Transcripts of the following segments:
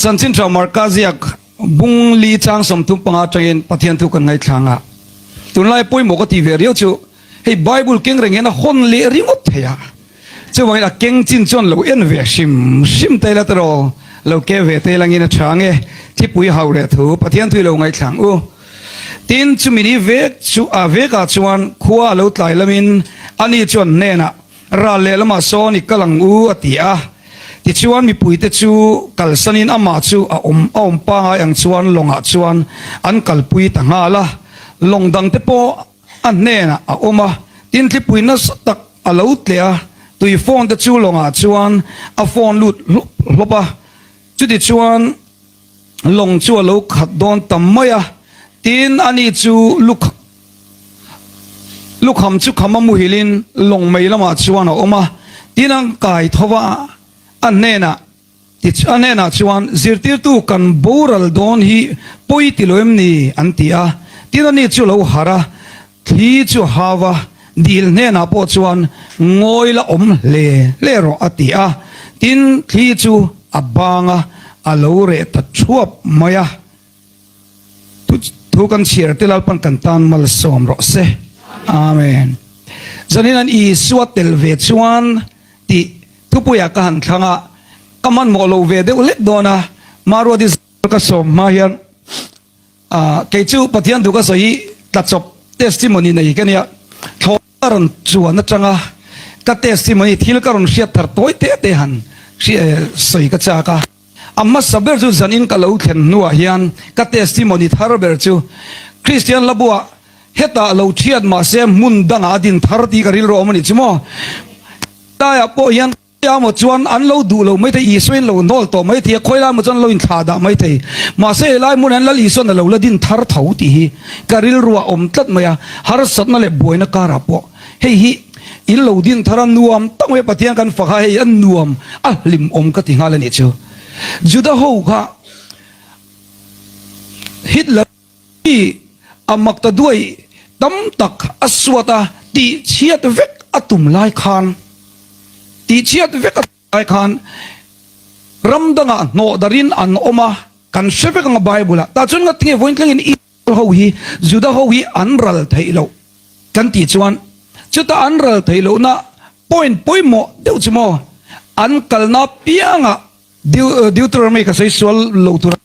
Chanchin Tha Marka ziak bung li chang 35 atangin Pathian thu kan ngaithlang a. Tunlai pawimawh ka tih ve riau chu hei Bible keng reng hian a hawn leh ringawt thei a. Chuvangin a keng chin chuan lo en ve hrim hrim ta ila tawh lo ke ve te langin a tha nge thipui hau leh thu Pathian thu i lo ngaithlang u. Tin chumi ni vek chu a vekah chuan khua a lo tlai lamin ani chuan hnenah Ral lehlamah sawn i kal ang u, a ti a. Tichuan mipuite chu kalsanin amah chu a awm a awm pangai ang chuan lawngah chuan an kalpui ta nghal a. Lawng dangte pawh a hnenah a awm a, tin thlipui nasa tak a lo tleh a, tui phone te chu lawngah chuan a phone lut hlawp hlawp a. Chutichuan lawng chu a lo khat dawn ta mai a, tin ani chu luk lukham chu kham a muhilin lawng mei lamah chuan a awm a, tin an kai tho va, a hnenah a hnenah chuan zirtirtu kan boral dawn hi pawi ti lo em ni an ti a, tin ani chu lo harh a, Thli chu hau a, dil hnenah pawh chuan ngawi la awm hle hle rawh a ti a. Tin, thli chu a bang a, a lo reh ta thuap mai a. Thu kan chhiar te Lalpan kan tan malsawm rawh se. Amen. Zanin an Isua tel ve chuan tih thupuiah ka han thlang a, ka hmanhmawh lo ve deuh hlek dawn a, Maruati ka sawm hma hian Ahh kei chu Pathian duh ka sawi hi tlachawp testimony nei ka nia, thlawh ka rawn chuan atanga ka testimony thil ka rawn hriat thar tawi te te han sawi ka chak a, a hmasa ber chu zanin ka lo thlen hnuah hian ka testimony thar ber chu Kristian Hlabua hetah lo thiat mahse hmun dangah a din thar tih ka rilru awm a nih chu maw, tlaiah pawh hian. Emaw chuan an lo duh lo mai thei, Isua in lo hnawl tawh mai thei a, khawi lai emaw chuan an lo inthlah dah mai thei. Mahse helai hmunah hian Lal Isua'n a lo la din thar tho tih hi ka rilruah a awm tlat mai a, harsatna leh buaina karah pawh hei hi in lo din thar a nuam tak mai a, Pathian kan fak a, hei a nuam a hlimawm ka ti nghal a nih chu. Juda ho kha Hitler. Hi a mak ta duai tam tak a suat a, tih chhiat vek a tum lai khan, tih chhiat vek a tum lai khan ram dangah hnawh darin an awm a, kan hre vek ang a Bible ah. Tah chuan ngatinge vawiin thlengin Israel ho hi, Juda ho hi an ral theih loh kan tih chuan chutah an ral theih lohna point pawimawh deuh chu maw an kalna piangah Deuteronomy ka sawi sual lo tur a.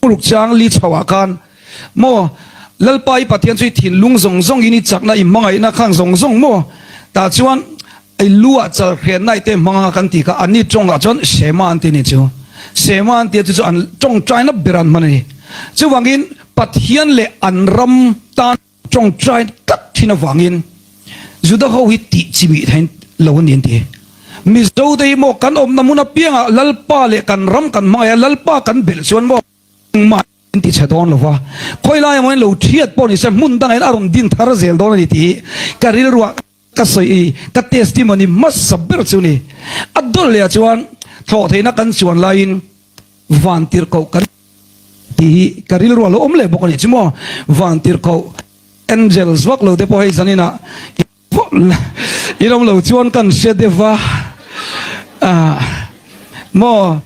Uluk chang li chho ah khan maw Lalpa i Pathian chu i thinlung zawng zawng in i chakna i hmangaihna khan zawng zawng maw tah chuan i lu ah chal hriat naih te hmang anga kan ti kha anni tawng ah chuan Shema an ti ni chu Shema an tia chu chu an tawngtaina ber an hman a ni chuvangin Pathian leh an ram tan Tawngtai tlat thin avangin Juda ho hi tih chi mih theih lo a ni an ti. Mizo te hi maw kan awmna hmun apiangah Lalpa leh kan ram kan hmangaih a, Lalpa kan belh chuan maw engmah in ti chhe dawn lo va, khawi lai emaw in lo thiat pawh ni se hmun dangah in a rawn din thar zel dawn a ni tih hi ka rilruah ka sawi ka testimony hmasa ber chu ni. A dawlh leh ah chuan thlawh theihna kan chuan laiin vantirhkoh kan. Tih hi ka rilru a lo awm leh bawk a nih chu maw. Vantirhkoh angels vak lo te pawh hei zaninah in awm lo chuan kan hre deuh va ah maw.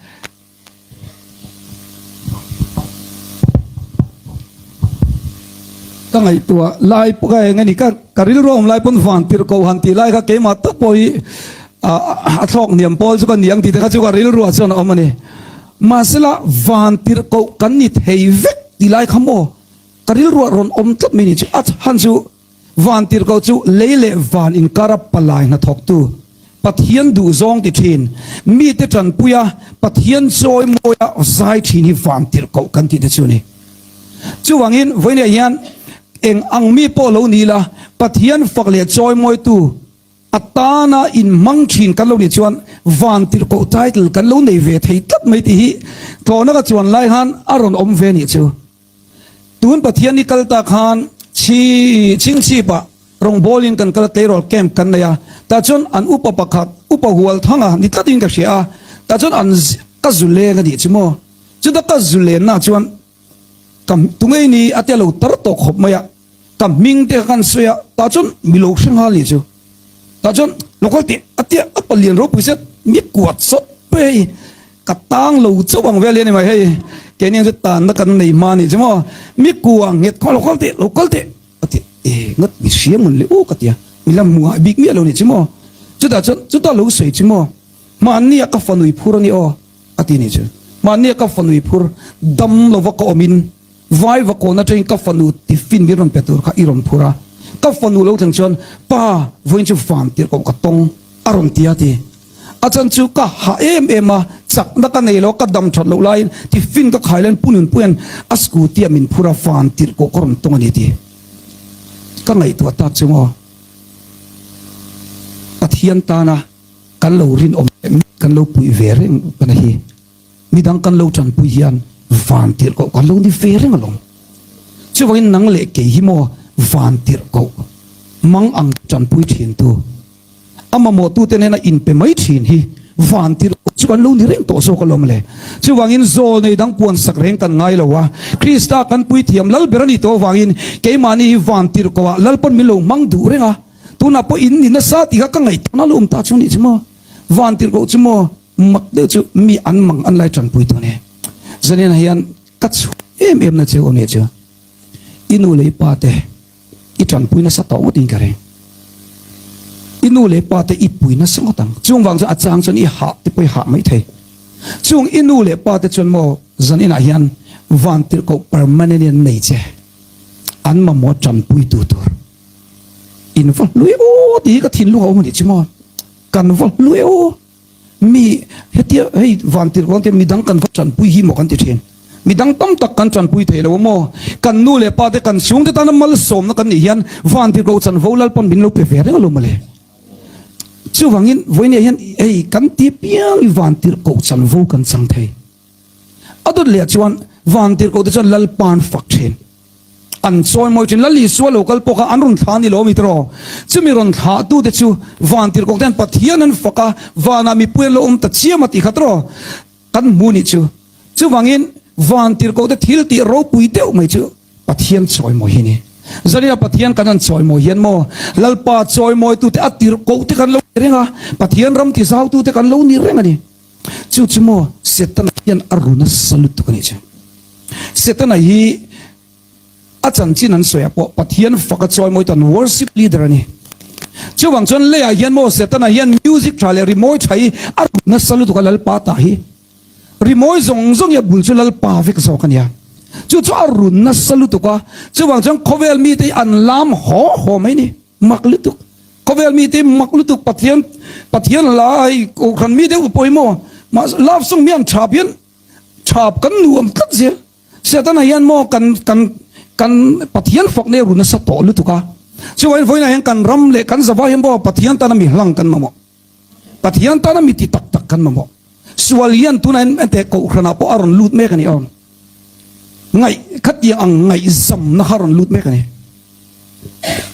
Ka ngaihtuah lai pawh ka eng a ni ka ka rilru a awm lai pawn vantirhkoh han tih lai kha keimah tak pawh hi a thlawk hniam pawl chu ka ni ang tih te kha chu ka rilru ah chuan a awm a ni. Mahsela vantirhkoh kan ni thei vek ti lai kha maw? Ka rilruah rawn awm tlat mai ni chu. A chhan chu vantirhkoh chu lei leh van inkara palai hnathawktu, Pathian duhzawng ti thin, mite tanpuia Pathian chawi mawia zai thin hi vantirhkoh kan tih te chu a ni. Chuvangin vawiinah hian eng ang mi pawh lo ni ila Pathian fak leh chawi mawitu, A tana inhmang thin kan lo nih chuan vantirhkoh title kan lo nei ve thei tlat mai tih hi tlawhna ka chuan lai khan a rawn awm ve nih chu. Tun Pathian ni kal ta khan chhi chhingchhipah rawngbawlin kan kal a tleirawl camp kan nei a, tah chuan an upa pakhat upa hual thanga ni tlatin ka hria a, tah chuan an ka zu leng a nih chu maw. Chuta ka zu lenna chuan ka tungei ni a tia lo tar tawh khawp mai a. Ka hming te kha kan sawi a, tah chuan mi lo hre nghal nih chu. Tah chuan lo kal teh a tia a palian ropui zet mi kuat sawt pawh hei. Ka tang lo chauh ang vel hi a ni mai hei. Keini ang chu tanna kan nei hma a nih chu maw. Mi kua nghet khaw lo kal teh, lo kal teh a ti e ngawt mi hria mun le u ka ti a. Mi la hmu ngai bik miah lo nih chu maw. Chutah chuan chutah lo sawi chu maw. Hmannia ka fanui phur a ni aw a ti nih chu. Hmannia ka fanui phur dam lova ka awmin vai va kawn atangin ka fanu tiffin min rawn pe tur kha i rawn phur a. Ka fanu lo thleng chuan pa vawiin chu van tirh koh ka tawng a rawn ti a ti. A chan chu ka hah em em a, chakna ka nei lo, ka dam that loh laiin tiffin ka khai laiin Pu Nunpuia'n a scooty ah min phur a, van tirh koh ka rawn tawng a ni ti ka ngaihtuah tak chu maw. Pathian tana kan lo rinawm leh mi kan lo puih ve reng na hi midang kan lo tanpui hian van tirh koh kan lo ni ve reng alawm. Chuvangin nang leh kei hi maw van tirh koh mang ang tanpui thintu. A mamawhtute nena inpe mai thin hi van tirh chu kan lo ni reng tawh zawk alawm le. Chuvangin zawl nei dang puan sak reng kan ngai lo a, Krista kan puithiam lal ber a ni tawh avangin keimahni hi van tirh koh ah Lalpan min lo hmang duh reng a, tunah pawh in ni nasa tih kha ka ngaihtuahna lo awm ta chu nih chu maw. Van tirh koh chu maw mak deuh chu mi an mang an lai tanpui tawh a ni. Zanin ah hian ka chhuah em em na cheu a nih chu i nu leh i pa te. I tanpui nasa tawh ngawtin ka reng. I nu leh pa te i pui nasa ngawt ang. Chung vang chuan a chang chuan i hah te pawh i hah mai thei. Chung i nu leh pa te chuan maw zan inah hian van tirhkoh permanent in an nei che. An mamawh tanpui tu tur. In va hlui aw tih hi ka thinlung a awm a nih chu maw. Kan va hlui aw. Mi hetia hei vantirh ruang te midang kan va tanpui hi maw kan ti thin. Midang tam tak kan tanpui thei lo maw? Kan nu leh pa te kan chhungte tana malsawmna kan nih hian vantirh koh chanvo Lalpan min lo pe ve reng alawm mawle. Chuvangin vawinia hian hei kan ti piang i vantirh koh chanvo kan chang thei. A dawt leh chuan vantirh koh te chuan Lalpan fak thin. An chawi mawi thin. Lal Isua lo kal pawh kha an rawn thlah a ni lo mi tiraw? Chumi rawn thlah tute chu van tirhkoh te hian Pathian an fak a, vanah mipui an lo awm ta chiam a tih kha tiraw? Kan hmu nih chu. Chuvangin van tirhkoh te thil tih ropui deuh mai chu Pathian chawi mawi hi a ni. Zanin a Pathian kan han chawi mawi hian maw Lalpa chawi mawi tute a tirhkoh te kan lo ni reng a, Pathian ram ti zau tute kan lo ni reng a ni. Chu chu maw Setana hian a ru nasa lutuk a nih chu. Setana hi a chanchin an sawi ah pawh Pathian fak a chawi mawi tan worship leader a ni. Chuvang chuan leiah hian maw Setana hian music tha leh rimawi tha hi a ru nasa lutuk a Lalpa tah hi. Rimawi zawng zawng hi a bul chu Lalpa vek zawk a nia. Chu chu a ru nasa lutuk a, chuvang chuan khawvel mite hi an lam haw haw mai ni. Mak lutuk. Khawvel mite mak lutuk Pathian Pathian hla hei kohhran mi deuh pawimawh mahse love song mi an thap hian Thap kan nuam tlat zel. Setana hian maw kan kan kan Pathian fak nei ru nasa tawh lutuk a. Chuvain vawiinah hian kan ram leh kan zava hian maw Pathian tana mi hlang kan mamawh. Pathian tana mi ti tak tak kan mamawh. Sual hian tunah hian ente kohhranah pawh a rawn lut mek a ni aw. Ngaih khatiang ang ngaihzamna kha a rawn lut mek a ni.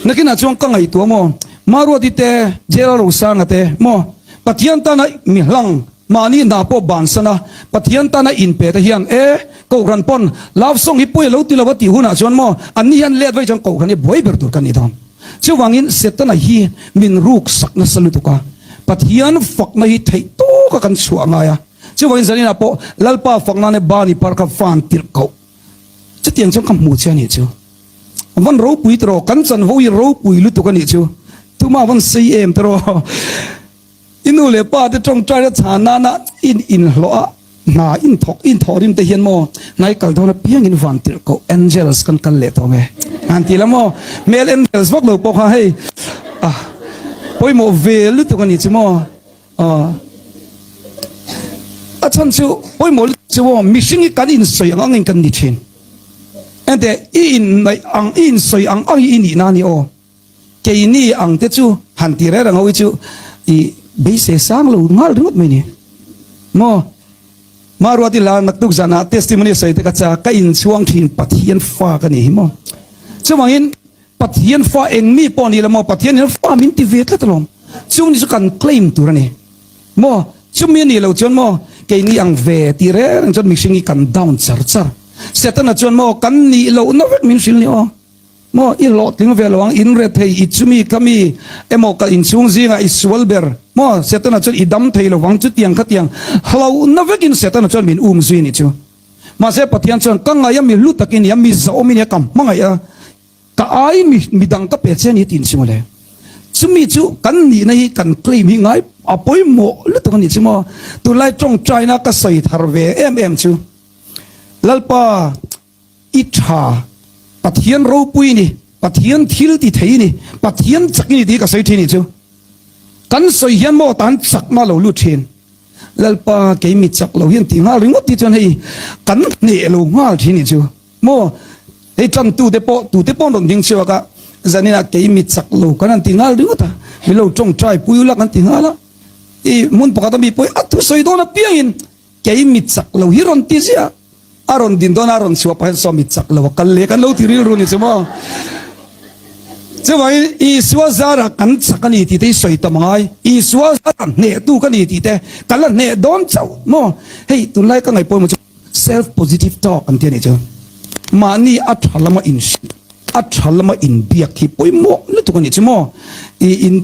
Nakinah chuan ka ngaihtuah maw? Maruati te, Jela Rosanga te maw? Pathian tana mi hlang, mahni hna pawh bansan a, Pathian tana inpe te hian e, Kohhran pawn love song hi pawi a lo ti lo a tih hunah chuan maw, anni hian let vai chuan Kohhran hi buai ber tur kan ni dawn. Chuvangin Setana hi min ruk sak nasa lutuk a, Pathian fakna hi theih tawka kan chhuah ngai a. Chuvangin zaninah pawh Lalpa fakna nen Bani par kha van tirh koh. Chutiang chuan ka hmuh che a nih chu. Van ropui tawh kan chanvo hi ropui lutuk a nih chu. Tuma van sei em tawh. I nu leh pa te tawngtai a chhan nana in inhlawh a hna in thawk in thawh rim te hian maw hnai kal dawn apiang in van tirh koh angels kan kal leh tawh nge. Han ti la maw hmel angels vak lo pawh kha hei ah pawimawh ve lutuk a nih chu maw. Aw. A chhan chu pawimawh lutuk chu aw mihring hi kan insawi ang angin kan ni thin. Enteh i innaih ang i insawi ang ang hi i nihna a ni aw. Keini ang te chu han ti reng reng ho hi chu i beisei sang lo nghal ringawt mai ni. Maw? Maruati la naktuk zanah testimony sawi te ka cha ka inchhuang thin Pathian fa ka ni hi maw. Chuvangin Pathian fa eng mi pawh ni lo maw? Pathian hian fa min ti ve tlat alawm. Chung ni chu kan claim tur a ni maw? Chumi a nih loh chuan maw keini ang ve tih reng reng chuan mihring hi kan down char char. Setana chuan maw kan nih lohna vek min hrilh ni aw. Maw i hlawhtling ve lo ang, in rethei, i chumi ka mi emaw ka inchhung zingah i sual ber maw? Setana chuan i dam thei lo vang, chutiang khatiang hlauhna vekin Setana chuan min um zui a nih chu. Mahse Pathian chuan ka ngaih a mi hlu tak i nia, mi zahawm i nia, ka hmangaih a, ka ai mi midang ka pe che a ni tiin chu mawle. Chumi chu kan nihna hi kan claim hi ngai a pawimawh lutuk a nih chu maw? Tunlai tawngtaina ka sawi thar ve em em chu Lalpa, I tha, Pathian ropui i ni, Pathian thil ti thei i ni, Pathian chak i ni tih ka sawi thin nih chu. Kan sawi hian maw tan chakna lo lut thin. Lalpa kei mi chak lo hian tih nghal ringawt tih chuan hei kan hneh lo nghal thin nih chu. Maw hei tan tu te pawh tu te pawh an rawn ding chhuak a, zaninah kei mi chak lo kan han ti nghal ringawt a, mi lo tawngtai pui ula kan ti nghal a. I hmun pakhat a mi pawh hi a thusawi dawn apiangin Kei mi chak lo hi rawn ti ziah a rawn din dawn a rawn chhuah pah hian saw mi chak lo a kal leh kan lo ti rilru ni chu maw. Chuvangin Isua zara kan chak a ni tih te hi sawi tam angai, Isua zara hnehtu ka ni tih te ka la hneh dawn chauh maw. Hei tunlai ka ngaih pawimawh chu self positive talk an ti a nih chu. Mahni a tha lama inhrilh, a tha lama inbiak hi pawimawh lutuk a nih chu maw. I in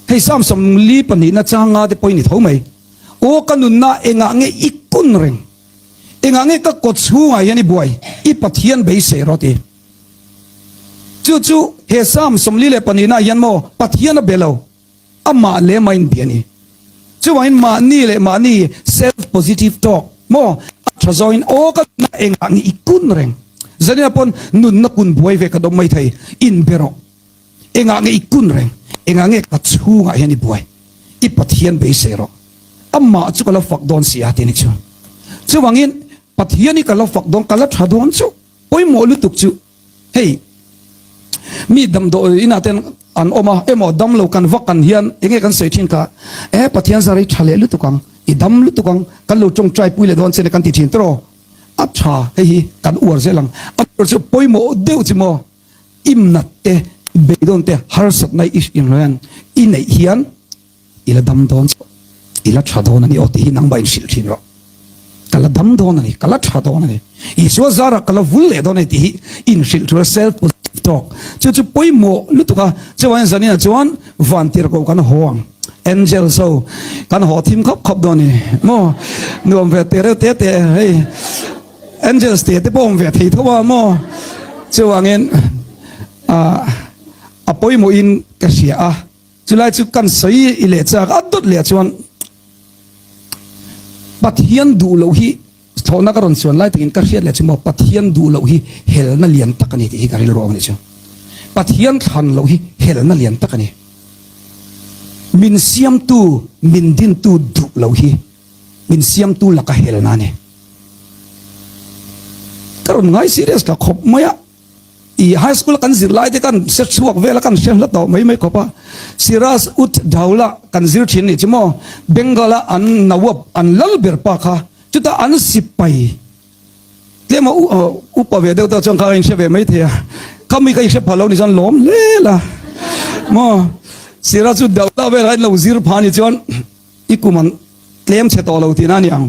hei Psalm 42 na changa te pawh i ni tho mai. Aw ka nunna engah nge i kun reng? Engah nge ka kawt chhungah hian i buai? I Pathian beisei rawh ti. Chu chu he Psalm 42 ah hian maw Pathian a be lo, amah leh amah in bia a ni. Chuvangin mahni leh mahni self positive talk maw a tha zawngin aw ka nunna engah nge i kun reng? Zanina pawn nunna kun buai ve ka dawm mai thei, inbe rawh. Engah nge i kun reng? Engah nge ka chhungah hian i buai? I Pathian beisei rawh. Amah chu ka lo fak dawn si a ti a ni chu. Chuvangin Pathian hi ka lo fak dawn, ka la tha dawn chu. Pawimawh lutuk chu hei mi damdawi inah ten an awm a, emaw damlo kan vak kan hian enge kan sawi thin kha, e Pathian zar i tha leh lutuk ang, i dam lutuk ang, kan lo tawngtai pui leh dawn che ni kan ti thin tawh. A tha hei hi kan uar zel ang. A chu pawimawh deuh chu maw? Imnat te, beidawn te, harsatna i inhriat i neih hian i la dam dawn chauh, i la tha dawn a ni aw tih hi nangmah inhrilh thin rawh. Ka la dam dawn a ni, ka la tha dawn a ni, Isua zarah ka la vul leh dawn a ni tih hi inhrilh tura self positive talk chu chu pawimawh lutuk a. Chuvangin zaninah chuan vantirhkoh kan haw ang, angels ho kan haw thim khawp khawp dawn a ni maw? Nuam ve teh reuh te te hei. Angels te te pawh awm ve thei tho a maw? Chuvangin a pawimawhin ka hria a, chulai chu kan sawi i leh chak a dawt leh chuan Pathian duh loh hi thlawhna ka rawn chuan lai takin ka hriat leh chu maw Pathian duh loh hi helna lian tak a ni tih hi ka rilru awm a ni chu. Pathian thlan loh hi helna lian tak a ni. Min siamtu, min dintu duh loh hi min siamtu laka helna a ni. Ka rawn ngai serious ta khawp mai a, i high school a kan zir lai te kan hre chhuak vel a kan hre hla tawh mai mai khawp a, Siraj Ud Daula kan zir thin nih chu maw, Bengal a an Nawab an lal ber pa kha chutah an sipai tlem a upa ve deuh tawh chuan kha ka inhre ve mai thei a, khami ka inhre phah lo ni chuan lawm hle la maw, Siraj Ud Daula velah in lo zir phah a nih chuan i kum an tlem chhe tawh lo tihna a ni ang.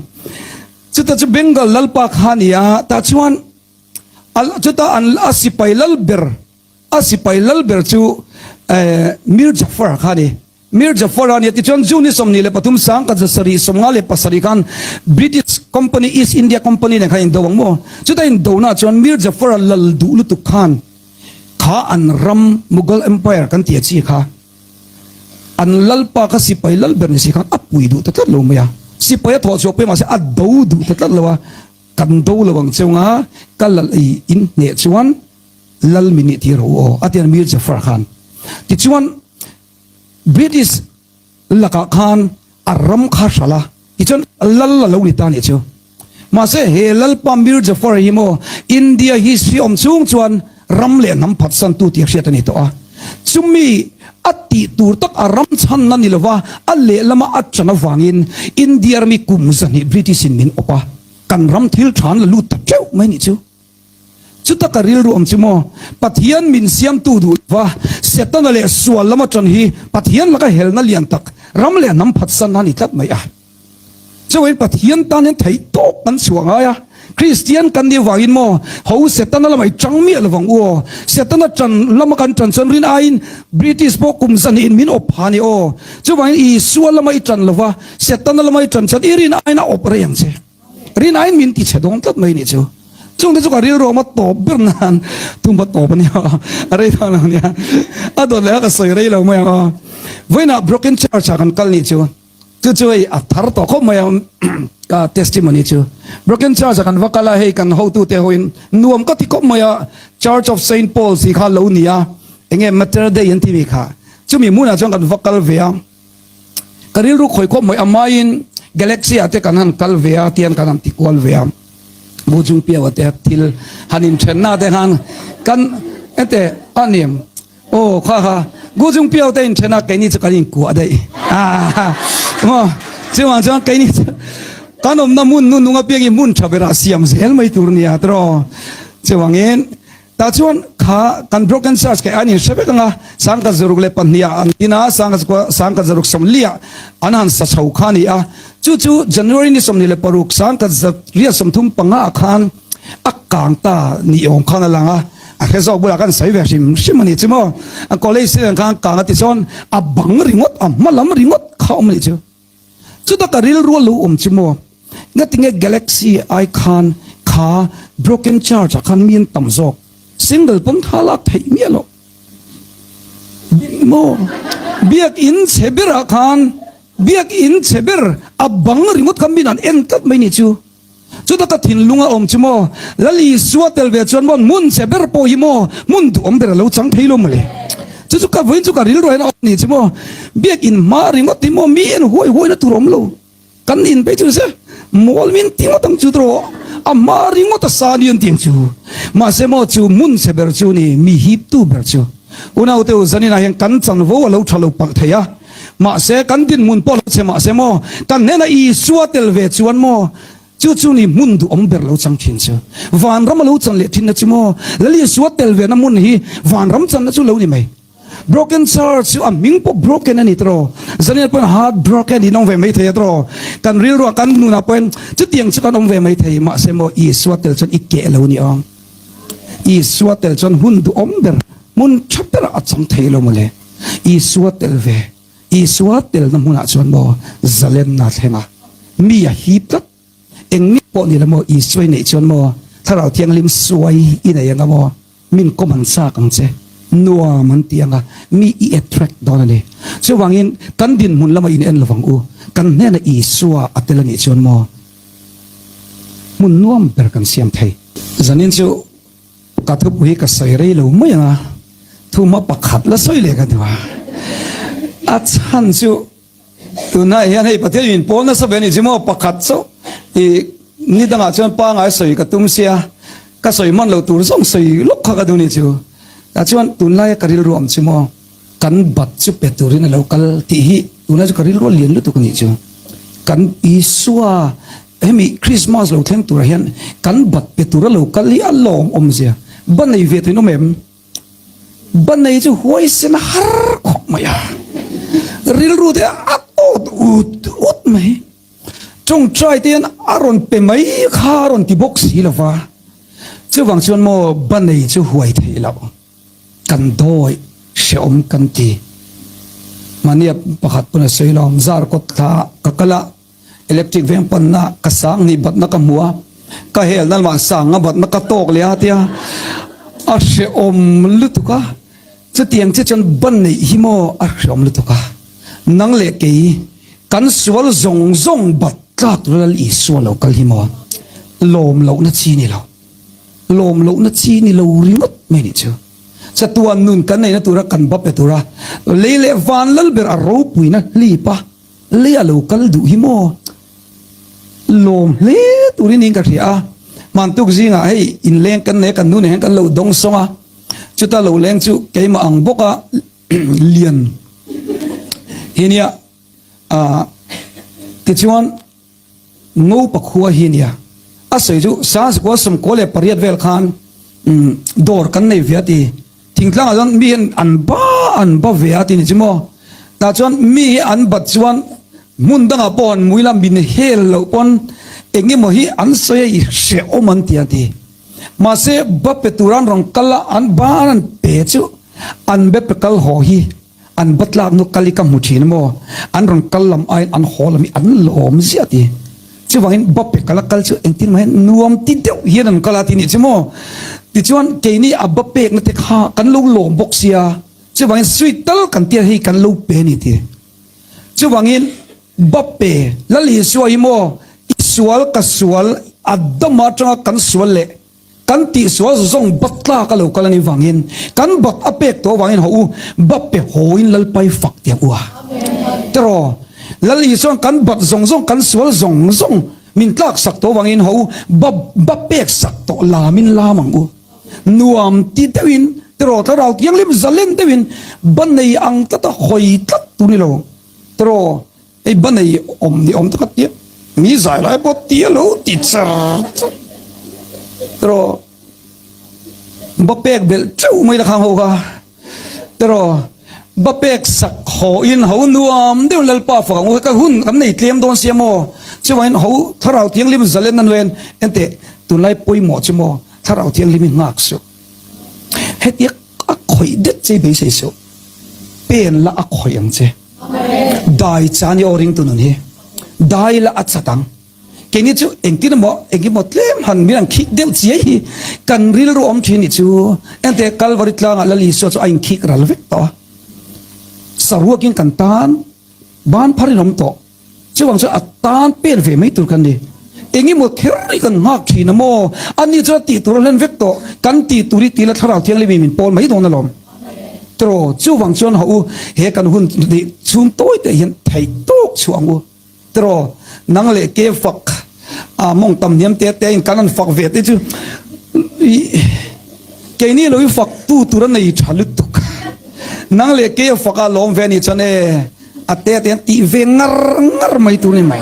Chuta chu Bengal lalpa kha a ni a, tah chuan chuta an a sipai lal ber, a sipai lal ber chu Mir Jafar kha a ni. Mir Jafar a ni a, tichuan June ni 23 1757 khan British Company, East India Company nen khan indo ang maw? Chuta indona chuan Mir Jafar-a lal duh lutuk khan kha an ram Mughal Empire kan tih a chi kha, An lalpa kha sipai lal ber ni si khan a pui duh ta tlat lo mai a, sipai a thawh chhuah pawh mahse a do duh ta tlat lo a, kan do lo ang cheu nga ka lal ei in hneh chuan lal min nih tir rawh u aw a ti a Mir Jafar khan. Tichuan British lakah khan A ram kha hralh a, tichuan lal a lo ni ta nih chu. Mahse he Lalpa Mir Jafar hi maw India history awm chung chuan ram leh hnam phatsantu tih a hriat a ni tawh a. Chumi a tih tur tak a ram chhanna ni lova a lehlama a chan avangin India rami kum zahnih British in min awp a, kan ram thil tha an la lut ta teuh mai nih chu. Chuta ka rilru awm chu maw, Pathian min siamtu duh lova Setana leh sual lama tan hi Pathian laka helna lian tak, ram leh hnam phatsan a ni tlat mai a. Chuan Pathian tan hian theih tawk kan chhuah ngai a, Kristian kan nih vangin maw ho Setana lamah i tang miah lovang u aw. Setana tan lama kan tan chuan rin aiin British pawh kum zahnihin min awp pha a ni aw. Chuvangin Isua lama i tan lova Setana lama i tan chuan i rin aiin a awp rei ang che. Rin aiin min ti chhe dawn tlat mai a nih chu. Chungte chu ka rilruam a tawp ber nan tumba tawp a nia a rei ta lo nia. A dawt leh a ka sawi rei lo mai ang aw. Vawiinah Broken Church ah kan kal nih chu. Chu chu hei a thar tawh khawp mai a ka testimony chu. Broken Church ah kan va kal a hei kan hotute hoin nuam ka ti khawp mai a Church of Saint Paul si kha lo ni a enge Mater Dei an ti mi kha. Chumi hmunah chuan kan va kal ve a. Ka rilru khawi khawp mai amaiin Galaxy ah te kan han kal ve a tian kan han ti kual ve a. Bu chung piau te thil han inthenna te khan kan ente a niam Aw kha kha gu chung piau te inthen a keini chu kan inkuah daih ah maw chuvang chuan keini chu kan awmna hmun nu nung apiangin hmun tha berah siam zel mai tur nia tiraw chuvangin tah chuan kha kan broken church kei an inhre vek anga sangkhat zaruk leh pahnih ah an din a sangkhat sangkhat zaruk sawmli ah an han sa chho kha a ni a chu chu January ni 26 sangkhat riat 35 ah khan A kang ta ni awm khan a lang a, a hre zawk bulah khan sawi ve hrim hrim a nih chu maw. A college student khan kang a ti chuan a bang ringawt, a hma lam ringawt kha awm a nih chu. Chuta ka rilru a lo awm chu maw, ngatinge Galaxy ai khan kha broken church ah khan mi an tam zawk, single pawn kha lak theih miah loh maw. Biakin chhe berah khan biakin chhe ber a bang ringawt kha min an en tlat mai nih chu. Chuta ka thinlung a awm chu maw? Lal Isua tel ve chuan maw hmun che ber pawh hi maw hmun duhawm ber a lo chang thei lo mawle. Chu chu ka vawiin chu ka rilru hian a awm ni chu maw? Biakin hma ringawt hi maw mi en huai huai na tur awm lo. Kan in phei chu ni se mawl min ti ngawt ang chu tawh a hma ringawt a sa ni an ti ang chu. Mahse maw chu hmun che ber chu ni mi hiptu ber chu. Unaute u zaninah hian kan chanvo a lo tha lo palh thei a. Mahse, kan dinhmun pawh lo che mahse maw, kan hnena Isua tel ve chuan maw, chu chu ni hmun duhawm ber lo chang thin chu. Vanram a lo chan leh thinna chu maw, Lal Isua tel vena hmun hi vanram channa chu lo ni mai. Broken church chu a hming pawh broken a ni tawh. Zaniah pawhin heart broken in awm ve mai thei a tawh. Kan rilruah kan nunah pawhin chutiang chu kan awm ve mai thei. Mahse maw, Isua tel chuan i keh lo ni ang. Isua tel chuan hun duhawm ber, hmun tha berah a chang thei lo mawle. Isua tel ve, Isua telna hmunah chuan maw zalenna a thleng a, mi a hip tlat. Eng mi pawh ni lo maw Isua i neih chuan maw Thlarau Thianghlim suai i nei anga maw min kawm an chak ang che, nuam an ti anga mi i attract dawn a ni. Chuvangin kan dinhmun lamah in en lovang u, kan hnena Isua a tel a nih chuan maw hmun nuam ber kan siam thei. Zanin chu ka thupui hi ka sawi rei lo mai ang a, thuma pakhat la sawi leh ka duh a. A chhan chu tunah hian hei Pathian min pawl nasa ve a ni chu maw pakhat chauh i ni dangah chuan pangai sawi ka tum sia, ka sawi hman lo tur zawng sawi lawk kha ka duh ni chu. Tah chuan tunlaia ka rilru awm chu maw. Kan bat chu pe turin a lo kal tih hi tunlai chu ka rilru a lian lutuk a nih chu. Kan Isua hemi Christmas lo thleng turah hian kan bat pe tura lo kal hi a lawm awmzia. Ba nei ve tuin awm em? Ba nei chu huaisen a har khawp mai a. Rilru te a tawt ut ut mai. Tawngtai te hian a rawn pe mai kha a rawn ti bawk si lova. Chuvang chuan maw ba nei chu huai theih loh. Kan dawi hrehawm kan ti. Mahnia pakhat pawn a sawi lo, zar kawt thla ka kal a, electric veng panna ka sang hnih batna ka hmu a, ka helna lamah sanga batna ka tawk leh a tia a hrehawm lutuk a, chutiang che chuan ban neih hi maw a hrehawm lutuk a, nang leh kei kan sual zawng zawng bat tlak tura Lal Isua lo kal hi maw lawm lohna chi ni lo. Lawm lohna chi ni lo ringawt mai nih chu. Chatuan nun kan neihna tura kan ba pe tura lei leh van lal ber a ropuina hlip a, lei a lo kal duh hi maw? Lawm hle turin niin ka hria a. Hmantuk zingah hei inleng kan nei a, kan nu nen hian kan lo dawng sawng a, chuta lo leng chu keimah ang bawka lian hi nia. Tichuan. Ngo pakhua hi nia. A sawi chu Sangzikua 98 vel khan dawr kan nei ve a ti. Thingtlangah chuan mi hian an ba an ba ve a ti ni chu maw. Tah chuan mi hi an bat chuan. Hmun dangah pawh an mui la, min hel loh pawn eng emaw hi an sawi a, i hrehawm an ti a ti. Mahse, ba pe tura an rawn kal a, an ban an pe chu an be pe kal haw hi an ba tlak nu kal hi ka hmu thin maw, an rawn kal lam aiin an haw lam hi an lawm ziah a ti. Chuvangin ba pe kal a kal chu engtin mah hian nuam ti deuh hian an kal a ti nih chu maw. Tichuan keini a ba pekna te kha kan lo lawm bawk sia, chuvangin sweet tal kan tia hei kan lo pe a ni ti. Chuvangin Bape, Lal Isua hi maw i sual ka sual Adama atanga kan sual leh kan tihsual zawng bat tlak a lo kal a nih vangin kan bat a pek tawh avangin haw u Bape hawiin Lalpai fak tiang u a. Tiraw? Lal Isua'n kan bat zawng zawng kan sual zawng zawng min tlak sak tawh avangin haw u Ba pek sak tawh lamin lam ang u. Nuam ti deuhin tiraw thlarau thianghlim zalen deuhin ba nei ang tlata hawi tlat tur ni lo tiraw hei ba nei awm ni awm taka tia mi zai lai pawh tia lo ti char char tiraw ba pek belh teuh mai la khang ho kha tiraw ba pek sak haw in ho nuam deuh lalpa fak ang u ka hun kan nei tlem dawn sia maw chuvangin ho thlarau thianghlim zalen a nuen enteh tunlai pawimawh chu maw Thlarau Thianghlim hi nghak suh. Hetia a khawih det che i beisei suh. Pen la a khawih ang che. Dai chan i aw ringtu nun hi. Dai la a chat ang. Keini chu engtin emaw engemaw tlem han min an khik deuh chiai hi kan rilru awm thin nih chu. Enteh Kalvari tlangah Lal Isua chu a inkhik ral vek tawh a. Saruakin kan tan ban pharin awm tawh. Chuvang chuan a tan pen ve mai tur kan ni. Engemaw kher hi kan nghak thin a maw? Ani chuan a tih tur a hlen vek tawh. Kan tih tur hi tila Thlarau Thianghlim in min pawl mai dawn alawm. Tiraw, chuvang chuan hawh u, he kan hun nih chhung tawi te hian theih tawk chhuah ang u. Tiraw, nang leh ke fak a mawng tam hniam te te in kan han fak ve te chu i keini lo i fak tu tur a nei tha lutuk. Nang leh ke fak a lawm ve anih chuan e. A te te an tih ve ngar ngar mai tur ni mai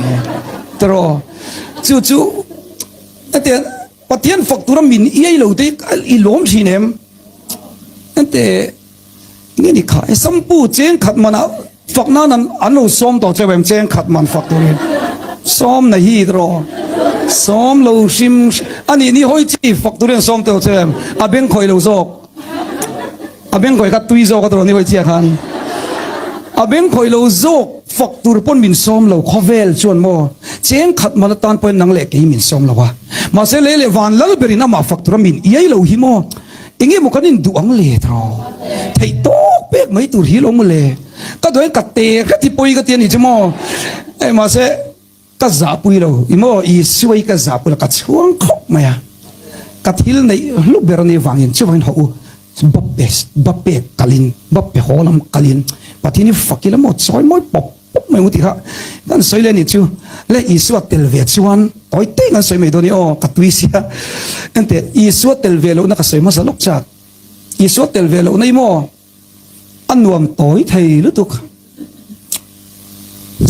tiraw chu chu ate Pathian fak tura min iai lo te i lawm thin em ante nge ni kha e sampu cheng khat mana fak nan an an lo sawm tawh cheu em cheng khat man fak turin sawm na hi tiraw sawm lo hrim ani ni hawi chi fak turin sawm tawh cheu em a beng khawih lo zawk A beng khawih kha tui zawk a tawh ni hawi chiah khan a beng khawih lo zawk fak tur pawn min sawm lo khawvel chuan maw cheng khat mal atan pawhin nang leh kei min sawm lo a mahse lei leh van lal berin amah fak tura min iai lo hi maw enge maw kan in duh ang le tawh theih tawk pek mai tur hi lo maw le ka duh in ka te hret hi pawi ka ti a nih chu maw eh mahse Ka zahpui lo i maw? Isua hi ka zahpui lo, ka chhuang khawp mai a. Ka thil neih hlu ber a nih vangin chuvangin hawh u, Bappe, Bappe kalin, Bappe haw lam kalin Pathian hi fak ila maw chawi mawi pawp pawp mai u tih kha kan sawi leh a nih chu. Le Isua tel ve chuan tawi te kan sawi mai dawn i aw, ka tui sia. Enteh, Isua tel ve lohna ka sawi hmasa lawk chak. Isua tel ve lohna i maw? A nuam tawi thei lutuk.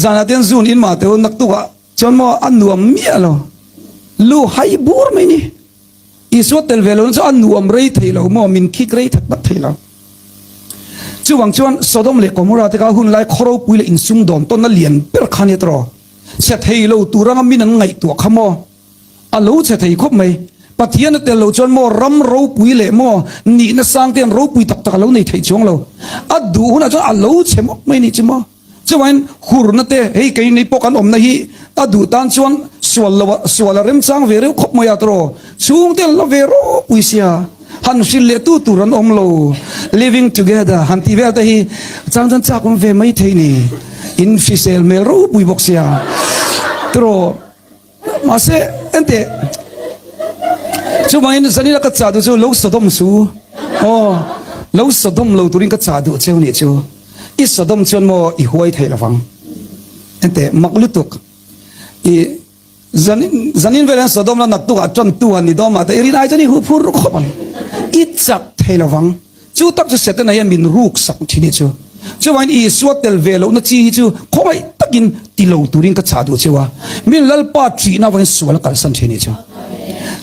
Zanah te hian zun in mah teu naktukah chuan maw a nuam miah lo. Lu hai bur mai ni. Isua tel ve lohna chu a nuam rei thei lo maw, min khik rei that tak thei lo. Chuvang chuan Sodom leh Gomorrah te kha hun lai khaw ropui leh insumdawn tawnna lian ber kha nia tawh. Chhe thei lo tur anga min an ngaihtuah kha maw. A lo chhe thei khawp mai. Pathian a tel lo chuan maw ram ropui leh maw nihna sang te an ropui tak tak a lo nei theih chuang lo. A duh hunah chuan a lo chhe mawp mai nih chu maw. Chuvangin hurna te hei keini pawh kan awmna hi a duh tan chuan sual lo ah sual a remchang ve reuh khawp mai a tawh. Chhungte an la ve ropui sia. Han hrilh leh tu tur an awm lo. Living together han tih vel te hi chang chuan chak awm ve mai thei ni. In hrisel hmel ropui bawk sia tawh. Mahse, enteh, chuvangin zanina ka chah duh chu lo Sodom su. Aw, lo Sodom lo turin ka chah duh cheu nih chu. I Sodom chuan maw i huai thei lovang. Enteh, mak lutuk. I zanin, zanin velah hian Sodom la naktukah tantu han ni dawn mah te i rin ai chuan i huh phur khawp ang. I chak thei lovang. Chu tak chu Setana hian min ruk sak thin hi chu. Chuvangin Isua tel ve lohna chi hi chu khawngaih takin ti lo turin ka chah duh cheu a, min Lalpa ṭihna avangin sual a kalsan thin hi chu.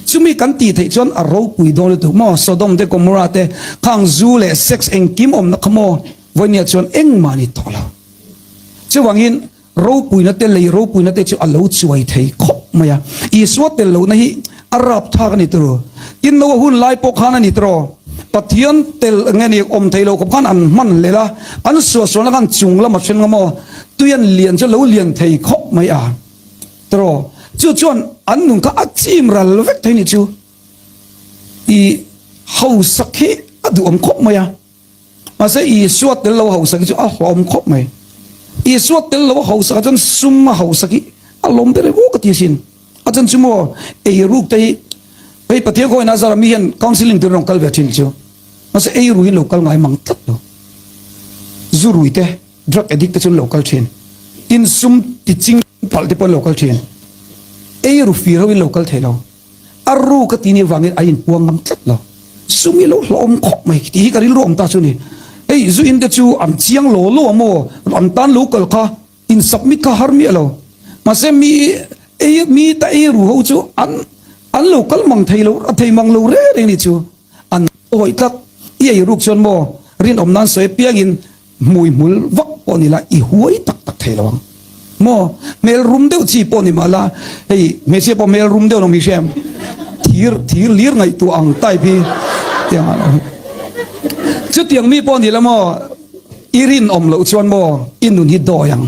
Chumi kan tih theih chuan a ropui dawn lutuk maw? Sodom te Gomorrah te khang zu leh sex engkim awmna kha maw? Vawinia chuan engmah a ni tawh lo. Chuvangin. Ropuina te lei ropuina te chu a lo chuai thei khawp mai a. Isua tel lohna hi a rapthlak a ni tiraw? Tin Noa hun lai pawh khan a ni tiraw? Pathian tel nge ni awm thei lo khawp khan an hman hlel a, an suahsualna khan chung lam a then ngam aw, tui an lian chu a lo lian thei khawp mai a tiraw? Chu chuan an nun kha a chim ral vek thei ni chu i hausak hi a duhawm khawp mai a. Mahse Isua tel lo hausak hi chu a hlawm khawp mai. Isua tel lo hausak ah chuan sum a hausak hi a lawm ber emaw ka ti asin. A chan chu maw eiruk te hi hei Pathian khawiin a zara mi hian counselling tur in rawn kal ve thin chu. Mahse eiru hi lo kal ngai mang tlat lo. Zu rui te, drug addict te chu an lo kal thin. Tin sum ti ching palh te pawh an lo kal thin. Eiru fir ho in lo kal thei lo. A ru ka ti nih vangin a inpuang ngam tlat lo. Sum hi lo hlawhawm khawp mai tih hi ka rilru awm ta chu ni. Hei zu in te chu an chiang lo lo a maw? An tan lo kal kha in submit kha har miah lo. Mahse mi ei mi ta ei ru ho chu an an lo kal mang thei lo a thei mang lo reng reng ni chu. An awih tlat. I ei ruk chuan maw rinawm nan sawi apiangin Hmui hmul vak pawh ni la i huai tak tak thei lo ang maw? Hmel rum deuh chi pawh ni mah la, hei hmeichhia pawh hmel rum deuh lo mi hria em? Thir thir lir ngaihtuah ang type hi tiang ah chutiang mi pawh ni la maw i rinawm loh chuan maw i nun hi dawi ang.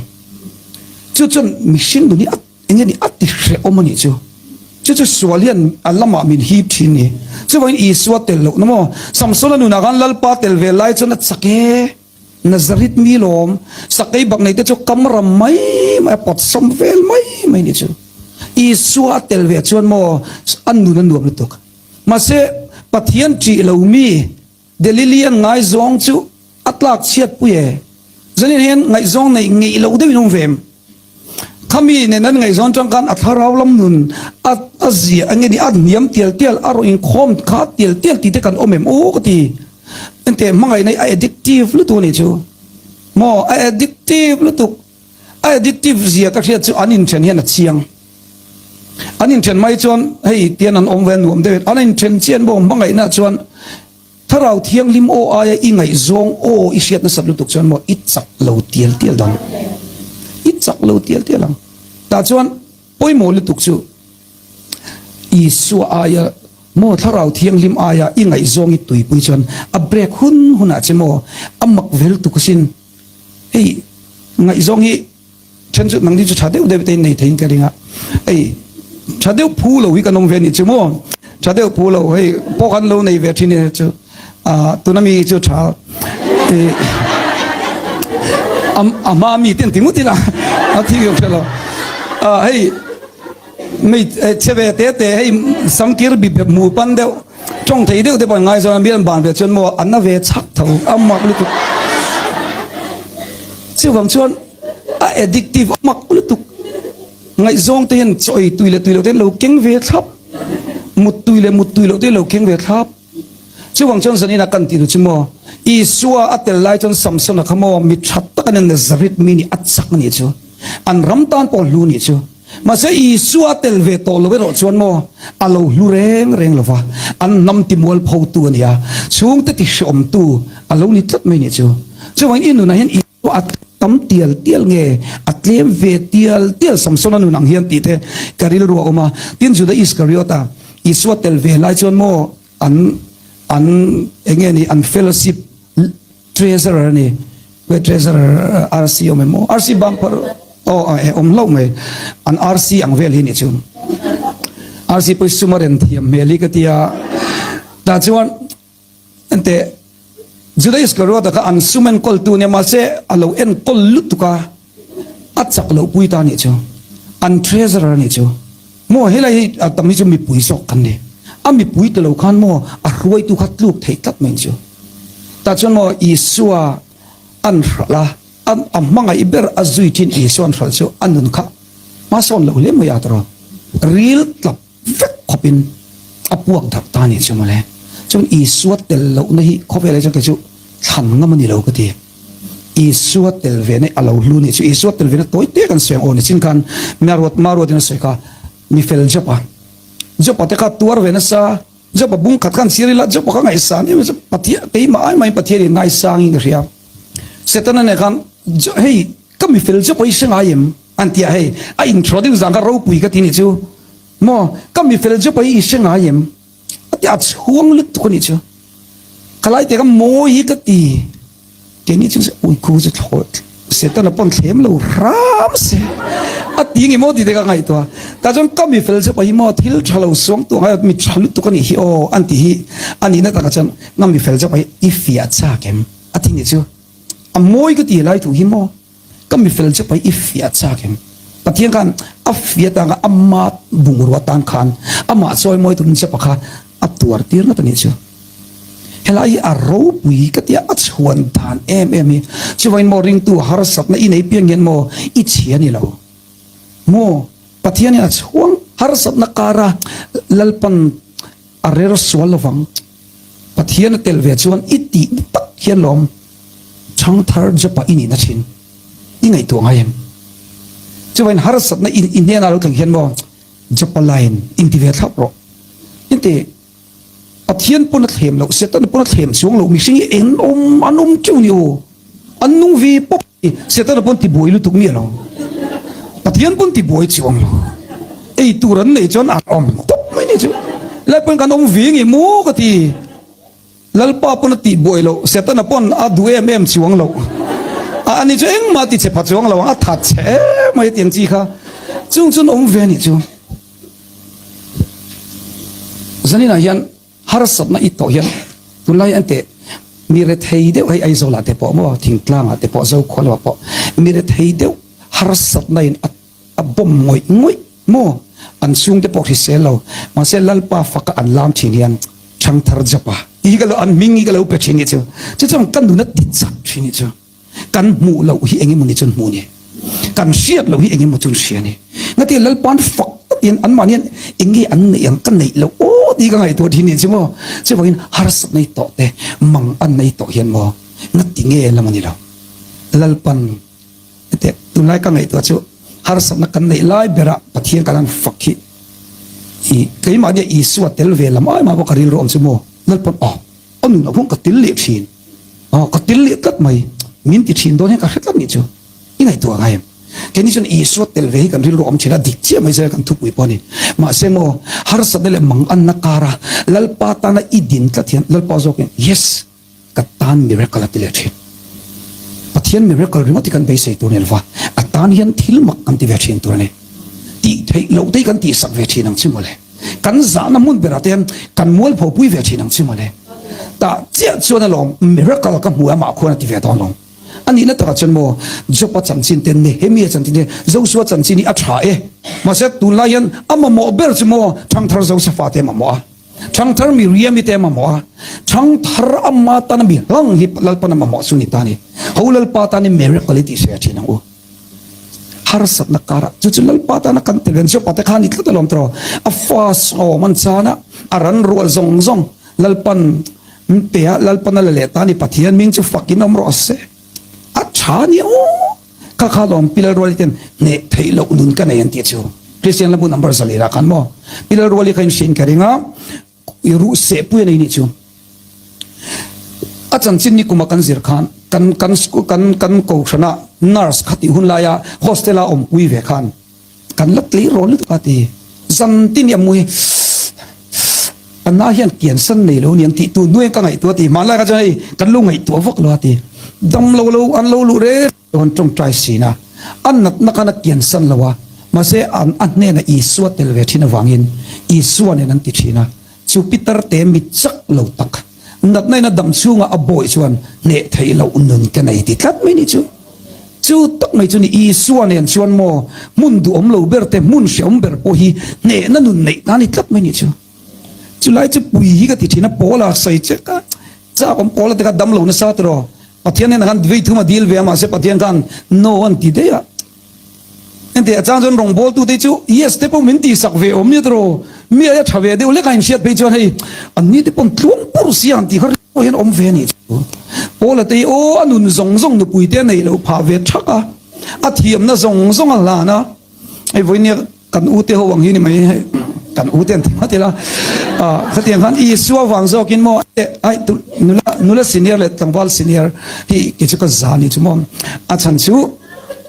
Chu chuan mihring nun hi a Enge ni a ti hrehawm a nih chu? Chu chu sual hian a lamah min hip thin ni. Chuvangin Isua tel loh na maw? Samsona nunah khan Lalpa tel ve lai chuan a chak e. Nazareth mi lawm, sakei bak nei te chu kam ram mai mai a pawt sawm vel mai mai nih chu. Isua a tel ve chuan maw a nun a nuam lutuk. Mahse Pathian ṭih lo mi Delilian ngaizawng chu a tlak chhiat pui e. Zanin hian ngaihzawng neih ngeih loh deuhin awm ve em? Khami nen an ngaihzawn chang khan a thlarau lam nun a a zia eng nge ni a hniam tial tial a rawn inkhawm kha tial tial tih te kan awm em aw ka ti. Enteh hmangaihna hi a addictive lutuk a nih chu. Maw a addictive lutuk. A addictive zia ka hriat chu an inthen hian a chiang. An inthen mai chuan hei tian an awm ve nuam deuh in an inthen chian bawk hmangaihna chuan Thlarau Thianghlim aw aia i ngaihzawng aw i hriat nasat lutuk chuan maw i chak lo tial tial dang. I chak lo tial tial ang. Tah chuan pawimawh lutuk chu Isua aia maw Thlarau Thianghlim aia i ngaihzawng i tuipui chuan a break hun hunah che maw a mak ve lutuk asin. Hei ngaihzawng hi Then chu nangni chu tha deuh deuh te in nei theiin ka ring a, hei tha deuh phu lo hi kan awm ve anih chu maw, tha deuh phu lo hei pawh kan lo nei ve thin e chu ah tuna mi chu tha eh a hma mi te an ti ngut ila a thi ka hre lo ah hei mi chhe ve te te hei samkir bi hmu pan deuh Tawng thei deuh te pawh an ngai zawn a, mi an ban ve chuan maw an na ve chhak tho a mak lutuk. Chuvang chuan a addictive a mak lutuk. Ngaihzawng te hian chaw ei tui leh tui loh te hian lo keng ve thlap, mut tui leh mut tui loh te hian lo keng ve thlap. Chuvang chuan zanin a kan tih duh chu maw Isua a tel lai chuan Samsona kha maw mi tha tak a nia Nazareth mi nih a chak a nih chu. An ram tan pawh hlu nih chu. Mahse Isua a tel ve tawh lo erawh chuan maw a lo hlu reng reng lo va, an hnam timualphotu a ni a, chhungte tihreawmtu a lo ni tlat mai nih chu. Chuvangin i nunah hian Isua a tam tial tial nge a tlem ve tial tial Samsona nun ang hian tih te ka rilru a awm a. Tin Juda Iskariota Isua tel ve lai chuan maw an an eng nge ni an fellowship Treasurer a ni. Wait treasurer RC awm em aw? RC bang phar aw eh awm hlauh mai. An RC ang vel hi ni chu. RC pawh hi sum a ren thiam hmel hi ka tia. Tah chuan ente Juda Iskariota kha an sum enkawltu nia mahse a lo enkawl lutuk a, a chak loh pui ta nih chu. An treasurer a nih chu. Maw helai hi a tam hi chu mipui zawk kan ni. A mipui ti lo khan maw a hruaitu kha tluk theih tlat mai chu. Tah chuan maw Isua an hralh a, a hmangaih ber a zui thin Isua an hralh chu a nun kha hmasawn lo hle mai a tawrh. Ril tlap vek khawpin a puak darh ta nih chu mawle. Chuan Isua tel lohna hi khawvelah chuan kei chu thlan ngam a ni lo ka ti. Isua tel ve na a lo hlu nih chu Isua tel ve na tawi te kan sawi ang aw ni chin khan Maruat Maruatin a sawi kha mi fel Job-a Job-a te kha tuar ve nasa Job-a bung khat khan chhiar ila Job-a kha ngaihsan em em Pathian keimah ai maiin Pathian in ngaisangin ka hria Setana nen khan hei ka mi. mi fel chu pawh i hre ngai em? An ti a, hei a introduce dan kha ropui ka ti nih chu maw, ka mi fel chu pawh i hre ngai em? A ti a, a chhuang lutuk a nih chu. Ka lai te kha mawi hi ka ti. Keini chu ui khu chu thlaw Setana pawn thlem lo hram se a ti nge maw tih te ka ngaihtuah. Tah chuan ka mi fel chu pawh hi maw thil tha lo suang tu angai mi tha lutuk a nih hi aw an ti hi a nihna takah chuan nga mi fel chu pawh hi i fiah chak em a ti nih chu a mawi ka ti lai thu hi maw ka mi fel chu pawh hi i fiah chak em Pathian khan a fiah tan khan ama bungrua tan khan amah chawi mawi turin che pakha a tuar tir ngawt a nih chu. Helai hi a ropui ka tia a chhuan dan em em hi. Chuvangin maw ringtu harsatna i nei piang hian maw i chhia ni lo. Maw Pathian hian a chhuang harsatna kara Lalpan a rer sual lovang. Pathian a tel ve chuan i tih tak hian lawm chhangthar Jopa i nihna thin i ngaihtuah ngai em? Chuvangin harsatna i hnenah lo thleng hian maw Jopa line inti ve thlap rawh. Inti. Pathian pawn a thlem loh, Setana pawn a thlem chuang loh, mihring hi eng awm an awm teuh ni aw, an nung ve pawp ni, Setana pawn tibuai lutuk miah lo, Pathian pawn tibuai chuang lo, ei tur an neih chuan an awm tawp mai ni chu, lai pawn kan awm ve nge maw ka ti, Lalpa pawn a tihbuai loh, Setana pawn a duh em em chuang loh, a ani chu engmah ti che pha chuang lo ang, a that che em mai tiang chi kha, chung chuan awm ve ni chu. Zaninah hian harsatna i tawh hian tunlai an teh mi rethei deuh hei Aizawlah te pawh maw thingtlangah te pawh Zokhua lamah pawh mi rethei deuh harsatna in a bawm ngawih ngawih maw an chhungte pawh hrisel lo mahse Lalpa faka an lam thin hian Thangthar Japa tih hi ka lo an hming hi ka lo pe thin nih chu chu chuan ka nun a ti chak thin nih chu. Kan hmuh loh hi engemaw ni chuan hmuh ni? Kan hriat loh hi engemaw chuan hria ni? Ngatia Lalpa'n fak takin anmahni hian eng nge an neih ang ka neih loh aw tih ka ngaihtuah thin nih chu maw? Chuvangin harsat nei tawh te, mang an nei tawh hian maw ngati nge lam a ni lo. Lalpa'n hetiang tunlai ka ngaihtuah chu harsatna kan neih lai berah Pathian kan han fak hi i keimahnia Isua tel ve lam ai mah pawh ka rilru awm chu maw Lalpa'n aw A nun a huang ka til leh thin. Aw, ka til leh tlat mai. Min ti thin dawn hian ka hre tlat nih chu. I ngaihtuah ngai em? Keini chuan Isua tel ve hi kan rilru awm thin a, dik chiah mai zela kan thupui pawh a ni. Mahse maw, harsatna leh manganna kara Lalpa tana i din tlat hian Lalpa zawkin, Yes, ka tan miracle a ti leh thin. Pathian miracle ringawt hi kan beisei tur a ni lova, a tan hian thil mak kan ti ve thin tur a ni. Tih theih loh te hi kan tihsak ve thin ang chi mawle. Kan zahna hmun berah te hian kan mualpho pui ve thin ang chi mawle. Tah chiah chuan alawm miracle ka hmu amah khuan a ti ve dawn lo. A nihna takah chuan maw Job-a chanchin te, Nehemia chanchin te, Joshua chanchin hi a tha e. Mahse tunlai hian a mamawh ber chu maw Thangthar Josefa te a mamawh a, Thangthar Miriami te a mamawh a, Thangthar ama tana mi hlang hi Lalpan a mamawh chu ni ta a ni. Ho Lalpa tan hi miracle hi tih hre thin ang u. Harsatna karah chu chu Lalpa tana kan tel hian Jopa te kha a ni tlat alawm tawh. A fa sawm an chan a, a ran rual zawng zawng Lalpan min pe a, Lalpan a la leh ta a ni. Pathian hming chu fakin awm rawh se. A tha a ni aw. Kha kha alawm Pi Lalruali ten hneh theih loh nun ka nei an tih chu. Kristian Lambu number zalirah khan maw Pi Lalruali kha inhriin ka ring a. I ruh seh pui a nei nih chu. A chanchin ni kuma kan zir khan kan kan kan kan kohhrana nurse kha tih hun laia hostel a awmpui ve khan kan la tlei rawn lutuk a ti. Zan tin i a mu hi a na hian kiansan nei lo niang tih tu hnuaiin ka ngaihtuah a ti. Hmanlai kha chuan hei kan lo ngaihtuah vak lo a ti. Dam lo lo an lo luh reng. Rawn tawngtai sin a, a natna khan a kiansan lo a, mahse an a hnenah Isua tel ve thin avangin Isua nen an ti thin a, chu Peter te mi chak lo tak, natna in a dam chhungah a bawi chuan hneh theih loh nun ka nei ti tlat mai ni chu. Chu tak mai chu ni Isua nen chuan maw hmun duhawm lo ber te hmun hreawm ber pawh hi hnehna nun neih ta ni tlat mai ni chu. Chulai chu pui hi ka ti thin a, Paula sawi che ka chak awm Paula te kha dam lo nasa tiraw. Pathian hnenah khan vei thum a dil ve a, mahse Pathian khan no an ti daih a. Engti a chang chuan rawngbawltu te chu yes te pawh min tihsak ve awm nia tiraw, mi aia tha ve deuh lek a inhriat phei chuan hei an ni te pawh an tluang pur sia an tih kha rilru hian awm ve a nih chu. Paula te hi aw a nun zawng zawng nupui te a neih loh phah ve thak a, a thiamna zawng zawng a hlan a, hei vawinia Kan u te ho ang hi ni mai hei kan u te an ti hmat ila ah khatiang khan Isua vang zawkin maw ai tu nula nula senior leh tlangval senior hi kei chu ka za ni chu maw a chhan chu.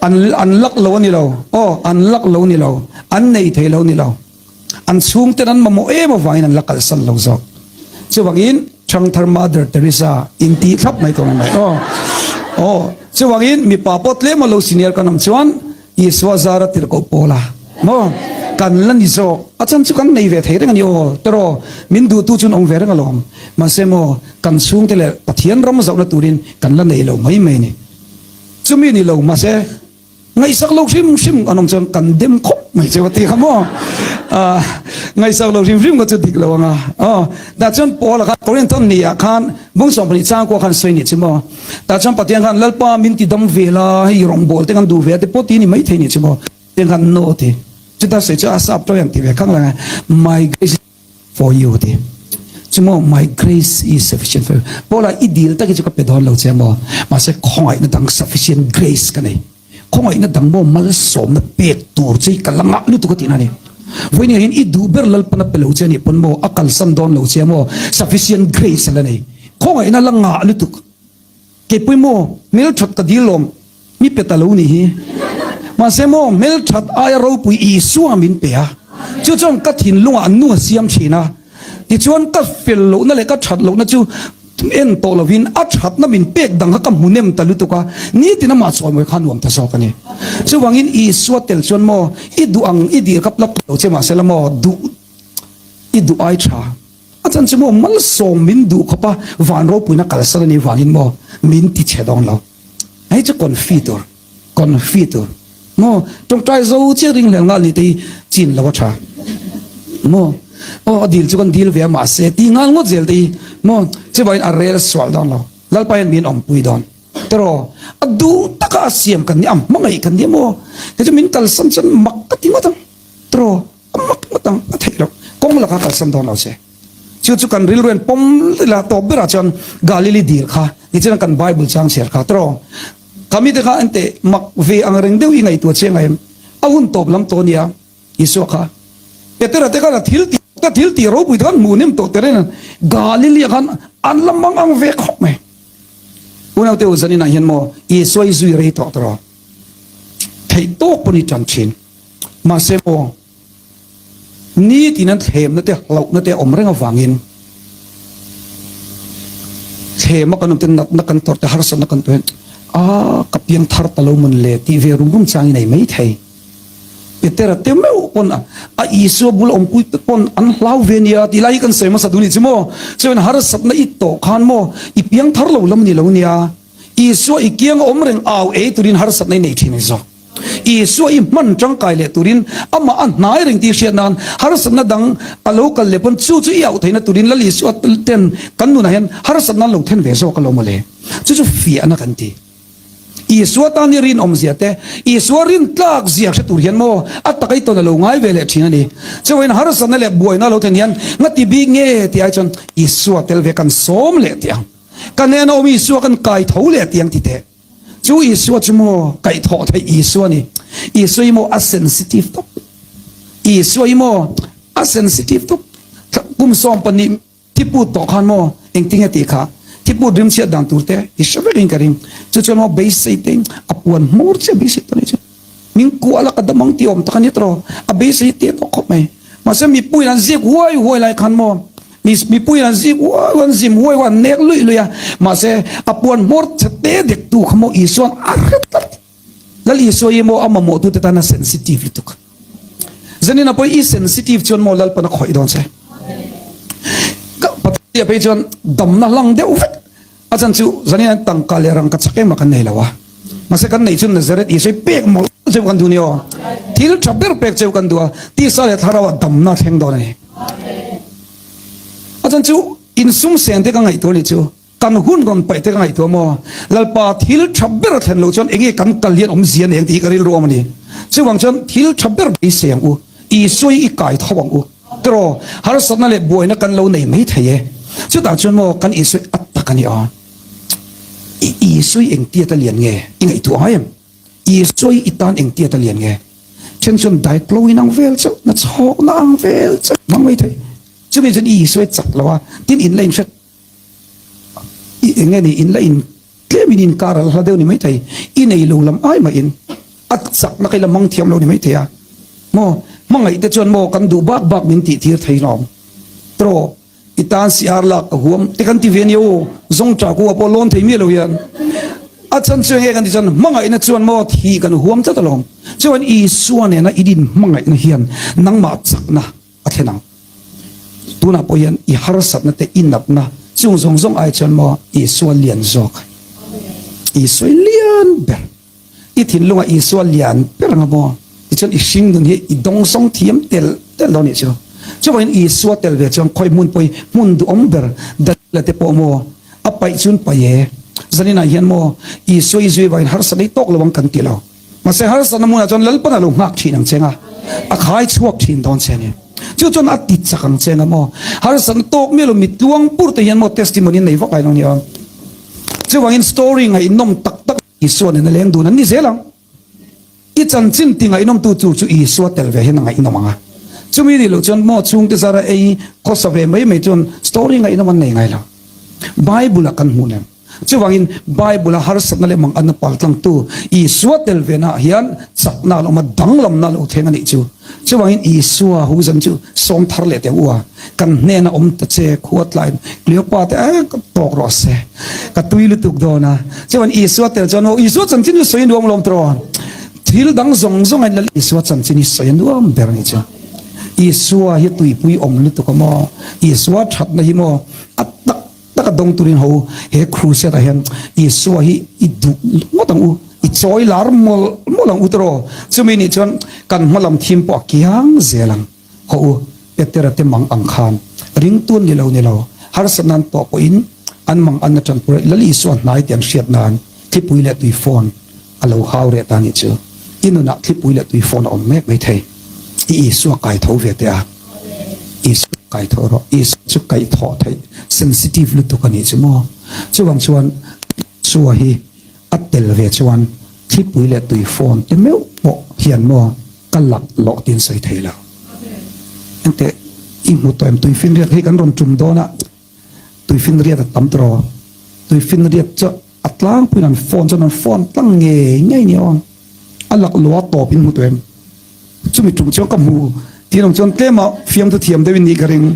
An an luck lo a ni lo. Aw, an luck lo ni lo. An nei thei lo ni lo. An chhungten an mamawh em avangin an la kalsan lo zawk. Chuvangin Thangthar Mother Teresa intih thlap mai tur a ni. Aw, aw, chuvangin mipa pawh tlem a lo senior kan awm chuan Isua zara tirhkoh pawl a maw kan la ni zawk. A chan chu kan nei ve thei reng a ni aw teraw min duhtu chuan awm ve reng alawm. Mahse maw kan chhungte leh Pathian ram zauhna turin kan la nei lo mai mai a ni. Chumi ni lo mahse ngaihsak lo hrim hrim an awm chuan kan dem khawp mai cheu a ti kha maw. Ngaihsak lo hrim hrim kha chu dik lo ang a. Aw tah chuan Paula khan Korinthon ni ah khan bung 12 changkua khan sawi ni chu maw. Tah chuan Pathian khan Lalpa min ti dam ve la, hei rawngbâwl te kan duh ve a ti pawh ti ni maithei ni chu maw. Pathian khan no a ti. Chuta sawi chu a sap tawih ang ti ve khang lang a, My grace is for you a ti. Chu maw, my grace is sufficient for you. Paula i dil tak hi chu ka pe dawn lo che maw, mahse khawngaihna dang sufficient grace ka nei. Khawngaihna dang maw malsawmna pek tur che hi ka la ngah lutuk a tihna a ni. Vawiin hian i duh ber Lalpana pe lo che a nih pawn maw, a kalsan dawn lo che maw, sufficient grace a la nei. Khawngaihna la ngah lutuk. Keipui maw hmelthat ka dil lawm mi pe ta lo nih hi. Mahse maw hmelthat aia ropui Isua min pe a, chu chuan ka thinlungah an nu a siam thin a. Tichuan ka fel lohna leh ka that lohna chu en tawh lovin a thatna min pek dang kha ka hmu nem ta lutuk a, nitin amah chawimawi kha nuam ta zawk a ni. Chuvangin Isua tel chuan maw i duh ang i dil kap lap lo che mahsela maw duh i duh ai tha. A chan chu maw malsawm min duh khawp a van ropuina kalsan a nih vangin maw min ti chhe dawn lo. Hei chu confi tur. Confi tur maw tawngtai zo chiah ring hlel nghal ni te hi chin lo a tha maw aw a dil chu kan dil ve a mahse ti nghal ngawt zel te hi maw chuvangin a rel sual dawn lo Lalpa hian min awmpui dawn teraw a duh taka a siam kan ni a hmangaih kan ni maw kei chu min kalsan chuan mak ka ti ngawt ang teraw a mak ngawt ang a theih loh kawng laka kalsan dawn lo che. Chu chu kan rilru en pawm la tawp berah chuan Galili dil kha nichina kan Bible chang chhiar kha teraw Kha mite kha ente mak ve ang reng deuh i ngaihtuah che ngaim a hun tawp lam tawh nia Isua kha Petera te khan a thil tih ka thil tih ropui te khan hmuh nem tawh teren Galilee ah khan an la mang ang ve khawp mai. Unaute u zanin ah hian maw Isua i zui rei tawh tawh theih tawk pawn i tan thin mahse maw Nitin an thlemna te hlauhna te a awm reng avangin thlema kan awm te natna kan tawrh te harsatna kan tawh hian a ka piang thar ta lo mawn le tih ve rum rum changin a ei mai thei. Petera te meuh pawn a Isua bula awmpui te pawn an hlau ve nia tih lai hi kan sawi hmasa duh a nih chu maw. Chuan harsatna i tawh khan maw i piang thar lo lam a ni lo nia. Isua i kianga awm reng au ei turin harsatna i nei thin a ni zawk. Isua i hman tangkai leh turin amah a hnai reng tih hriat nan harsatna dang a lo kal leh pawn chu chu i auh theihna turin Lal Isua ten kan nunah hian harsatna an lo then ve zawk alawm mawle. Chu chu fiahna kan ti. Isua tan i rinawmzia te, Isua rintlak zia hre tur hian maw a taka i tawn a lo ngai ve leh thin a ni. Chuvain harsatna leh buaina a lo then hian ngati bik nge tih ai chuan Isua tel ve kan sawm leh tih ang. Ka hnena awm Isua kan kai tho leh tih ang ti teh. Chu Isua chu maw kaihthawh theih Isua a ni. Isua hi maw a sensitive tawp. Isua hi maw a sensitive tawp. Kum 12 thiput tawh khan maw engtinge tih kha thiput rimchhiat dan tur te i hre vekin ka ring. Chu chuan maw beisei te a puan hmur chiah beisei tawh ni chu. Min kuah la ka dam ang tih awm tak a ni tawh. A beisei teh tawh khawp mai. Mahse mipuiin an zik huai huai lai khan maw Mipuiin an zik uai uai, an zim uai uai, an nek luih luih a. Mahse, a puan hmawr chhe te dek tu kha maw Isua'n a hre tlat. Lal Isua hi maw a mamawhtute tan a sensitive lutuk. Zanin a pawh i sensitive chuan maw Lalpan a khawih dawn che. Ka Pathian phei chuan damna hlang deuh vek. A chan chu zanin an tangka leh rangka chak ema kan nei lo a. Mahse kan neih chuan Nazareth Isua hi pek mawlh cheu kan duh ni aw. Thil tha ber pek cheu kan duh a, tisa leh thlarau ah damna a thleng dawn a ni. A chan chu insum sen te ka ngaihtuah ni chu kan hun rawn paih te ka ngaihtuah maw Lalpa thil tha ber a thlen loh chuan enge kan kal hian awmzia nei ang tih hi ka rilru awm a ni. Chuvang chuan thil tha ber beisei ang u, Isua hi i kai tho ang u. Tiraw, harsatna leh buaina kan lo nei mai thei e. Chutah chuan maw kan Isua a tak a ni a. I Isua hi engtiat a lian nge? I ngaihtuah ngai em? Isua hi i tan engtiat a lian nge? Then chuan daiklo in ang vel chauh, na chhawkna ang vel chauh hmang mai thei. Chumi chuan i Isua hi chak lo a, tin in la in hre i eng nge ni in la in tlem in inkar a la hla deuh ni mai thei. I nei lo lam ai mah in. A chakna kha i la hmang thiam lo ni maithei a maw? Hmangaih te chuan maw kan duh bak bak min tih tir thei hlawm tawh. I tan siar lak ka huam te kan ti ve nia aw, zawng ṭah kuah pawh lawn thei miah lo hian. A chhan chu enge kan ti chuan hmangaihna chuan maw thih kan huam tlat alawm. Chuan Isua nena i din hmangaihna hian nangmah chakna a thlen ang. Tunah pawh hian i harsatna te i natna chung zawng zawng ai chuan maw Isua lian zawk. Isua i lian ber. I thinlungah Isua lian ber anga maw? Tichuan i hring nun hi i dawngsawng thiam tel tel lo nih chu. Chuvangin Isua tel ve chuan khawi hmun pawh hi hmun duhawm ber Daniela te pawh maw a paih chun paih e. Zaninah hian maw Isua i zui vangin harsatna i tawk lo ang kan ti lo. Mahse harsatna hmunah chuan Lalpan a lo nghak thin ang che nga, a khai chhuak thin dawn che a ni. Chu chuan a ti chak ang che nga maw. Harsatna tawk miah lo mit tluang pur te hian maw testimony an nei vak ngai lo nia. Chuvangin story ngaihnawm tak tak Isua nena leng dun an ni zel ang. I chanchin ti ngaihnawmtu tur chu Isua tel ve hian a ngaihnawm ang a. Chumi nih loh chuan maw chhungte zara ei khawsa ve mai mai chuan story ngaihnawm an nei ngai lo. Bible-ah kan hmuh lem. Chuvangin Bible-a harsatna leh manganna paltlangtu Isua tel ve naah hian chakna a lo awm a, danglamna a lo thleng a nih chu. Chuvangin Isua hu zan chu sawm thar leh teh u a, kan hnena awm ta che khua tlaiin Cleopa te eh ka tawk rawh se, ka tui lutuk dawn a. Chuan Isua tel chuan aw Isua chanchin chu sawi a nuam lawm tawh, thil dang zawng zawng a inlal Isua chanchin hi sawi a nuam ber a nih chu. Isua hi tuipui awm lutuk a maw, Isua thatna hi maw a tak tak a dawng turin ho he crusade ah hian Isua hi i duh ngawt ang u, i chawi lar mawlh mawlh ang u tawh. Chumi nih chuan kan hma lam thim pawh a kiang zel ang. Haw u, Petera te mang ang khan ringtu an ni lo ni lo, harsatna an tawh pawhin an mang an atanpur a, Lal Isua hnai tih an hriat nan thlipui leh tui fawn a lo hau reh ta nih chu. I nunah thlipui leh tui fawn a awm mek mai thei. I Isua kai tho ve teh a. Isua kai tho rawh. Isua chu kaih thawh theih sensitive lutuk a nih chu maw. Chuvang chuan Isua hi a tel ve chuan thlipui leh tui fawn te meuh pawh hian maw Ka lak loh tin sawi thei lo. Engteh i hmu tawh em tuifinriat hei kan rawn tum dawn a, tuifinriat a tam tawh. Tuifinriat chu a tlangpuiin an phone chuan an phone tlang ngei ngei ni aw. A lak loh a tawp in hmu tawh em? Chumi tum chuan ka hmu tin ang chuan tlema fiamthu thiam deuhin nih ka ring.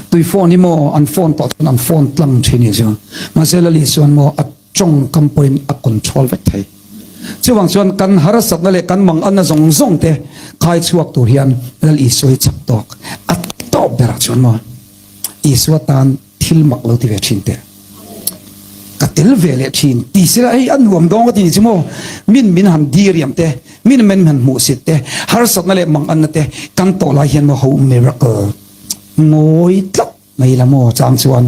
Tui phone hi maw an phone tawh chuan an phone tlang thin ni chu. Mahse Lali chuan maw a tawngkam pawhin a control vek thei. Chuvang chuan kan harsatna leh kan manganna zawng zawng te khai chhuak tur hian Lal Isua hi chak tawk a tawp berah chuan maw Isua tan thil mak lo ti ve thin teh. Ka tel ve leh thin ti sela hei a nuam dawng ka ti ni chu maw min min han diriam te min men han hmuhsit te harsatna leh manganna te kan tawh lai hian maw ho miracle ngawi tlat Mai la maw chang chuan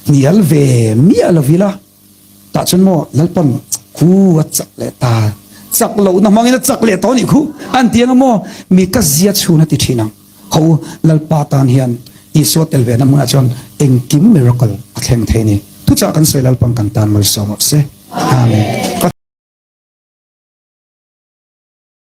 hnial ve miah lo ila tah chuan maw Lalpan khu a chak leh ta chak lohna hmangin a chak leh tawh anih khu an ti anga maw mi ka zia chhun a ti thin ang ho Lalpa tan hian Isua tel ve na hmunah chuan engkim miracle a thleng thei a ni thuchah kan sawi Lalpan kan tan malsawm rawh se Amen.